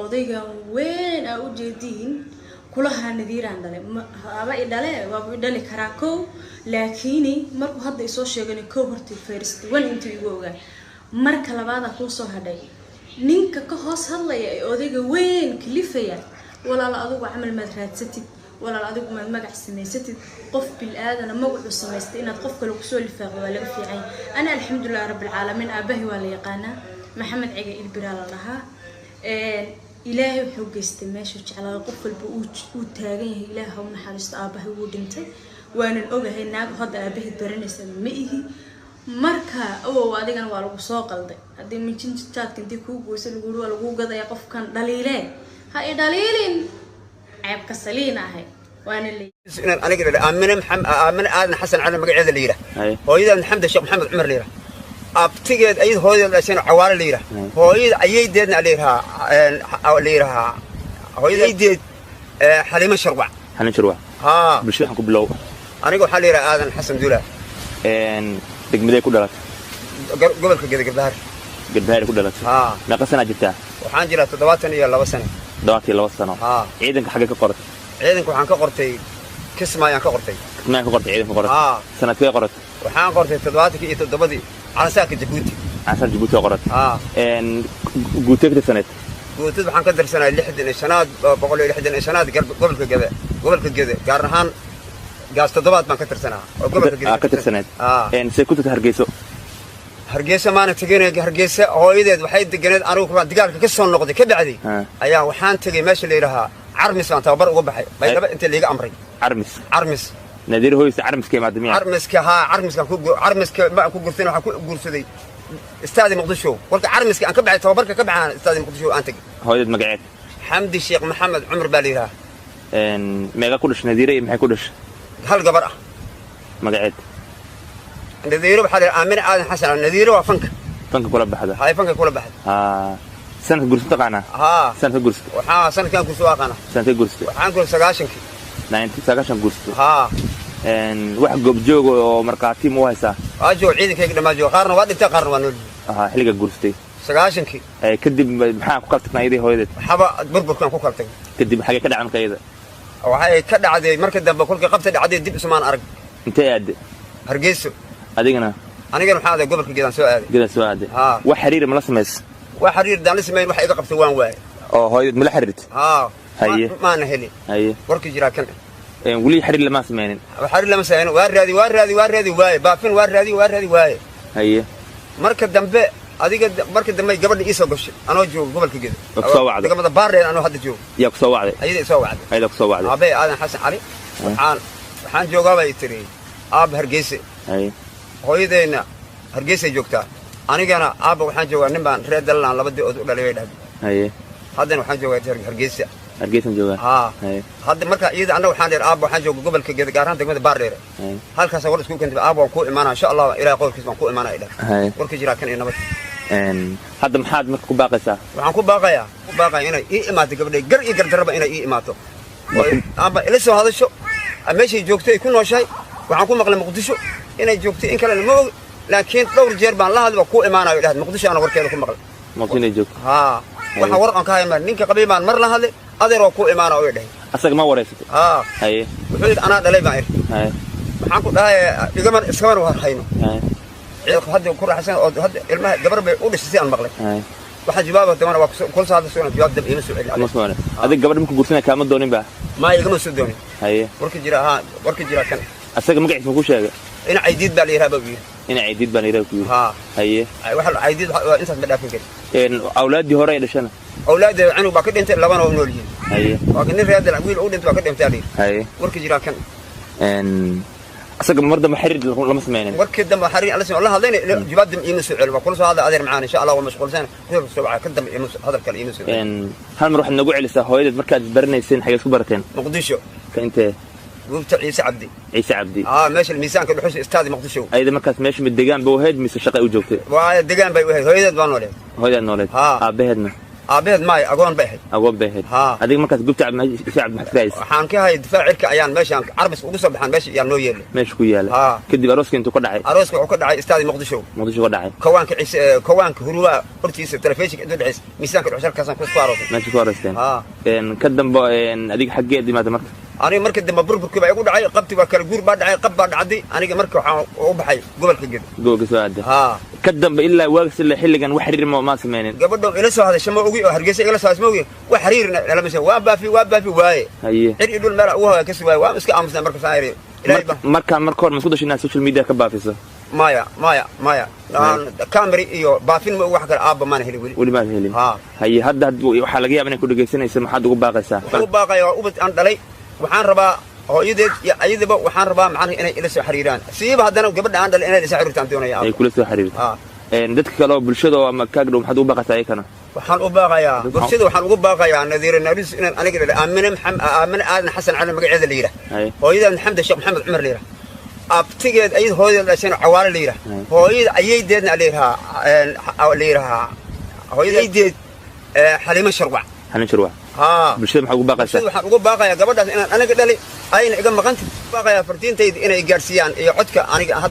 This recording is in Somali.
Odaygan weyn aa ujeediin kulahaa Nadiiraan dhalay, aba i dhale, waaba i dhali karaa kow, laakiini markuu hadda isoo sheegana kow horta first one intuu igu ogaa. Marka labaadaa kuu soo hadhay ninka ka hoos hadlaya ee odayga weyn kalifaya. Walaal, adigu camal maad raadsatid? Walaal, adigu maad magac samaysatid? Qof bil-aadana magacuu samaystay inaad qof kale kusoo lifaaqdo waa laga fiican. Ana alxamdulilah rabbilcaalamiin, aabahay waa la yaqaanaa, Maxamed Ciga Ilbiraa la dhahaa. Ilaahay wuxuu geystay meeshuu jeclaaday, qof walba uu taagan yahay. Ilaah ha u naxariisto, aabahay wuu dhintay, waanan ogahay. Naag hadda aabaheed baranaysa ma ihi. Marka owow, adigana waa lagu soo qalday. Haddii mijinta jaadka intii kuu goysa lagu yiri waa laguu gadaya, qofkan dhaliilee ha i dhaliilin, ceebka saliin ahay waana le. Inaan aniga dhalay Aamine Maxamed, Aamine Aadan Xasan Cali magaceeda la yidhaah, hooyadan Xamda Sheekh Maxamed Cumar la yidhaah, abtigeed ayad hooyadeed dhashayna Cawaale la yidhaah, hooyada ayaydeedna la yidhahaa, hooyada ayaydeed Xaliimo Sharwac. Xalin Shirwac. Haa. Bulshada waxaan ku bilow. Aniga waxaa la yidhaha Aadan Xasan Duulaa. Degmadee ku dhalatay? Gobolka Geda, Garbahaar. Garbahaari ku dhalatay? Haa. Meeqa sanaa jirtaa? Waxaan jiraa 72 sano. 72 sano. Haa. Ciidanka xaggee ka qoratay? Ciidanka waxaan ka qortay Kismaayaan ka qortay. Kismaayaan ka qortay, ciidanka qoratay? Haa. Sanadkee qoratay? Waxaan qortay 77-kii calansaarka Jabuuti. Calansaar Jabuuti oo qoratay? Haa. Guutee ka tirsaneed? Guutad waxaan ka tirsanaa 65aad, 165aad, gobolka Gede, gobolka Gede gaar ahaan gaas toddobaad baan ka tirsanaa oo gobolka Gede. Aa ka tirsaneed. Haa. See ku tagtay Hargeyso? Hargeysa maana tegin. Hargeysa hooyadeed waxay deganeed, anigu kuwaan dagaalka ka soo noqday ka bacdi ayaa waxaan tegey meesha la yidhaahaa Carmis, baan tababar uga baxay Baydhabo inta liiga amray. Carmis? Carmis. Nadiir hooysa Carmis ka imaada miya? Carmiska, haa, Carmiskaan ku Carmiska ma ku guursan, waxaan ku guursaday istaadi Muqdisho. Kolka Carmiska aan ka baxay, tababarka ka baxaan, istaadi Muqdisho aan tegey. Hooyadeed magaceed? Xamdi Sheekh Maxamed Cumar baa la yidhahaa. Meeqa ku dhashay Nadiire iyo maxay ku dhashay? Hal gabar ah. Magaceed? Nadiiro waxaa la yidhaha Aamine Aadan Xasan. Nadiiro waa fanka. Fanka kula baxda? Hay, fanka kula baxda. Haa, sanadka gursa taqaanaa? Haa. Sanadka gursata? Waxaa sanadkan gursa waa aqaana. Sanadka gursatay? Waxaan gursay 90-kii. 90 gursatay? Haa. Wax goobjooga oo markhaati ma u haysaa? Waa joog, ciidankayga dhammaa jooga, qaarna waa dhintay, qaarna waa nool yihiin. Ahaa xilliga gursatay? 90-kii. Kadib maxaa ku kala tagnaa iyadii hooyadeed? Waxaba burburkaan ku kala tagay. Kadib xagee ka dhacday marka iyada? Waxay ka dhacday marka dambe, kolkii qabta dhacday dib isumaan arag. Intee aadde? Hargeyso. Adigana? Anigana waxaan aaday gobolka Geedaan soo aaday. Geedaan soo aaday? Haa. Wax xiriir ma la samays? Wax xiriir daan la samayn, wax iga qabtay waan waayay. Oo hooyadeed ma la xiriirtay? Haa. Haye. Maana helin. Haye. Warkii jiraa kan. Weli xiriir lama sameynin? Wax xiriir lama samayn. Waa raadi, waa raadi, waa raadi waaye, baafin waa raadi, waa raadi waaye. Haye. Marka dambe adiga, marka dambe gabadha ii soo gashay anoo joogo gobolka Gedo. Oo ku soo wacday? Degmada Baardheer anoo hadda joogo. Yaa ku soo wacday? Ayada isoo wacday. Ayada ku soo wacday? Aabbe Aadan Xasan Cali, waxaan joogaa bay tiri aabba Hargeysa. Haye. Hooyadeenna Hargeysay joogtaa, anigana aabba waxaan joogaa nin baan reer Dalan laba di-ood u dhalay bay dhahday. Haye. Haddana waxaan joogaa Hargeysa. Hargeysan joogaa? Haa. Haye. Hadda marka iyada annaga waxaan dheer aabba waxaan jooga gobolka Gedo, gaar ahaan degmada Baardheere. Haye. Halkaasa war isku keentay, aabba waan kuu imaanaa insha Allah, Ilahay qowlkiis waan kuu imaanaa idhah. Haye. Warkii jiraa kan iyo nabad. Hadda maxaad marka ku baaqaysaa? Waxaan ku baaqaya inay ii imaato gabadhay, gar iyo gardarraba inay ii imaato oo aabba ila soo hadasho meeshay joogtay ay ku nooshahay. Waxaan ku maqlay Muqdisho inay joogtay, in kalena ma og, laakiin dhowr jeer baan la hadlay, waa kuu imaanayo dhahd. Muqdisho ana warkeeda ku maqlay. Muqdisho inay joogto? Haa, waxa war aan ka hayn ma ninka qabay baan mar la hadlay, adeer waa kuu imaana oo dhahay. Asaga ma wareysatay? Haa. Haye. Wuxuu yidhi anaa dhalay baan idhi. Haye. Maxaan ku dhahay, igaman iskaman war hayno. Haye. Ciidanku hadda ku raaxaysan oo hadda ilmaha gabar bay u dhisay si aan maqlay. Haye. Waxa jawaaba dambana waa kula soo hadla sugna, jawaab dambe iima soo celin. Kuma soo adiga gabadha markuu guursanaya kaama doonin ba? Ma igama soo doonin. Haye. Warka jira, haa, warka jira kan. Asaga magaciisa ma ku sheegay? In Caydiid baa la yidhaha baa yidhi. Ina Caydiid baan yidhaha ku yidhi? Haa. Haye. Waxa Caydiid waa intaas ma dhaafin karin. Awlaaddii hore ay dhashana? Awlaadda cunug baa ka dhintay, labana waa nool yihiin. Haye. Waa nin reer Dalac, wiil u dhintay waa ka dhintay la yidhi. Haye. Warka jira kan. Asaga mar dambe xiriir lama sameynin? Warkii dambe xariir alla la hadlayna, jawaab dambe iima soo celin. Waa kula soo hadlay adeer macaan, insha Allah waa mashquulsan, kula soo wacay, ka dambe iima soo hadal kale iima soo celin. Hal mar waxaad nagu celisaa hooyadeed markaad isbaranayseen, xagee isku barateen? Muqdisho. Ka intee? Goobta Ciise Cabdi. Ciise Cabdi? Aa, meesha miisaanka dhuxusha istaadi Muqdisho. Ayada markaas meesha ma degaan ba u ahayd mise shaqa u joogtay? Waa degaan bay u ahayd, hooyadeed baa nooleed. Hooyadeed nooleed? Haa. Aabaheedna? Aabaheed maayo, agoon bay ahayd. Agoon bay ahayd. Haa. Adiga markaas gubta Cabdi maxaad ka haysa? Waxaan ka hayay difaac cirka ayaan meeshaan Carbis ugu soo baxaan, meesha ayaan noo yeelay. Meesha ku yaala. Haa. Kadib arooska intuu ka dhacay? Arooska wuxuu ka dhacay istaadi Muqdisho. Muqdisho ka dhacay. Kawaanka Ciise, kawaanka Huruwaa hortiisa, telefishinka intuu dhexaysa, miisaanka dhuxshalkaasaan ku aroosay. Meesha ku aroosteen. Haa. Ka dambe adiga xaggeed imaada marka? Aniga marka dambe burburkii baa igu dhacay, qabti waa kala guur baa dhacay, qab baa dhacday. Aniga marka waxaan u baxay gobolka Gedo. Gobolka soo aada. Haa. Ka dambe ilaa waagas ilaa xilligan wax xiriir ma sameynin? Gabadho ila soo hadasha ma ogi, oo Hargeysa igala soo hadasha ma ogi, wax xiriirna lama soo. Waa baafi, waa baafi waaye. Cir iyo dhul meel ugu hoga kasi waaye, waan iska aamusnay marka saan iri Ilaahay baa. Markaa marka hore ma isku dashay inaad social media ka baafiso? Maya, maya, maya, camera iyo baafin ma ogi, wax kale aabba maana helin weli. Weli maad helin. Haa. Haye, hadda waxaa laga yaaba inay ku dhegaysanayso, maxaad ugu baaqaysaa? Waxaan ugu baaqaya waa ubad aan dhalay. Waxaan rabaa hooyadeed iyo ayadaba, waxaan rabaa macnaha inay ila soo xiriiraan, siiba haddana gabadha aan dhalay inay ila soo xiriirtaan doonaya. Ay kula soo xiriirto. Haa. Dadka kale oo bulshada oo ama kaag dhow maxaad ugu baaqaysaa ayakana? Waxaan u baaqayaa bulshada, waxaan ugu baaqayaa Nadiire Naris inaan aniga dhalay, Aamine Maxamed, Aamine Aadan Xasan Cali magaceeda la yidhaah. Hooyada Maxamed Sheekh Maxamed Cumar la yidhaah, abtigeed ayad hooyadeed dhashayna Cawaale la yidhaah. Hooyada ayaydeedna la yidhahaa, la yidhahaa hooyadaydeed Xaliimo Sharwac. Xalin Shirwac. Haa. Bulshada maxaad ugu baaqaysaa? Bulshada waxaan ugu baaqayaa gabadhaas inaan aniga dhalay, ayna iga maqanta. Baaqayaa fartiintayda inay gaarsiiyaan iyo codka aniga hadda.